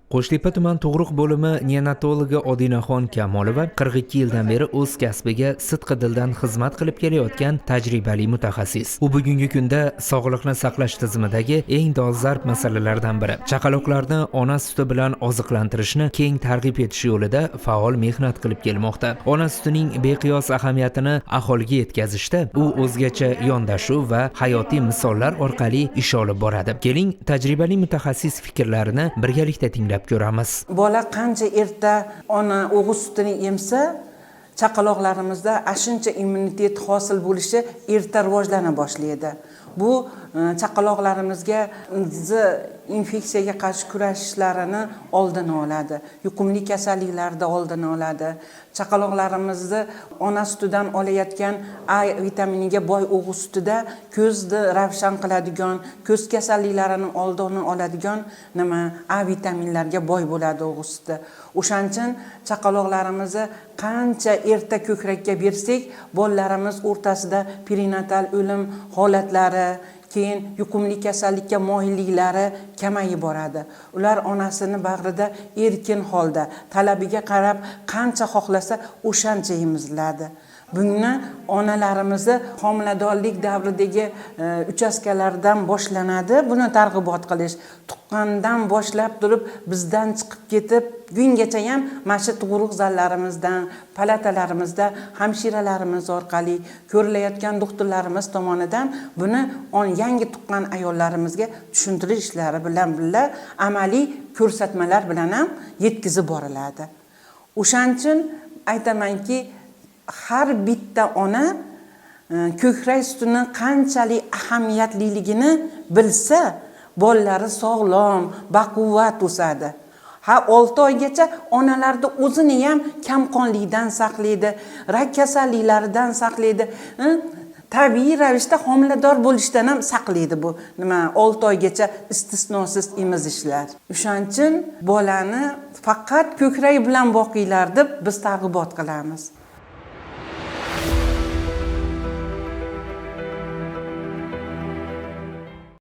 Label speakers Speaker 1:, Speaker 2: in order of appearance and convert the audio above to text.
Speaker 1: Qo'shtepa tuman tug'ruq bo'limi neonatologi Odinaxon Kamolova 42 yildan beri o'z kasbiga sidqi dildan xizmat qilib kelayotgan tajribali mutaxassis. U bugungi kunda sog'liqni saqlash tizimidagi eng dolzarb masalalardan biri, chaqaloqlarni ona suti bilan oziqlantirishni keng targ'ib etish yo'lida faol mehnat qilib kelmoqda. Ona sutining beqiyos ahamiyatini aholiga yetkazishda u o'zgacha yondashuv va hayotiy misollar orqali ish olib boradi. Keling, tajribali mutaxassis fikrlarini birgalikda tinglab ko'ramiz.
Speaker 2: Bola qancha erta ona o'g'iz sutini emsa, chaqaloqlarimizda ashuncha immunitet hosil bo'lishi erta rivojlana boshlaydi. Bu chaqaloqlarimizga infeksiyaga qarshi kurashishlarini oldini oladi, yuqumli kasalliklarni oldini oladi. Chaqaloqlarimizni ona sutidan olayotgan A vitaminiga boy o'g'iz sutida ko'zni ravshan qiladigan, ko'z kasalliklarini oldini oladigan nima, A vitaminlarga boy bo'ladi o'g'iz suti. O'shaning uchun chaqaloqlarimizni qancha erta ko'krakka bersak, bolalarimiz o'rtasida perinatal o'lim holatlari, keyin yuqumli kasallikka moyilliklari kamayib boradi. Ular onasini bag'rida erkin holda talabiga qarab qancha xohlasa, o'shancha emiziladi. Buni onalarimizni homiladorlik davridagi uchastkalardan boshlanadi buni targ'ibot qilish. Tuqqandan boshlab turib, bizdan chiqib ketib kungacha ham mana shu tug'ruq zallarimizdan, palatalarimizda hamshiralarimiz orqali, ko'rilayotgan doktorlarimiz tomonidan buni yangi tuqqan ayollarimizga tushuntirish ishlari bilan birga amaliy ko'rsatmalar bilan ham yetkazib boriladi. O'shaning uchun aytamanki, har bitta ona ko'krak sutini qanchalik ahamiyatliligini bilsa, bolalari sog'lom, baquvvat o'sadi. Ha, 6 oygacha onalarni o'zini ham kamqonlikdan saqlaydi, rak kasalliklaridan saqlaydi, tabiiy ravishda homilador bo'lishdan ham saqlaydi bu nima, 6 oygacha istisnosiz emizishlar. O'shaning uchun bolani faqat ko'krak bilan boqinglar deb biz targ'ibot qilamiz.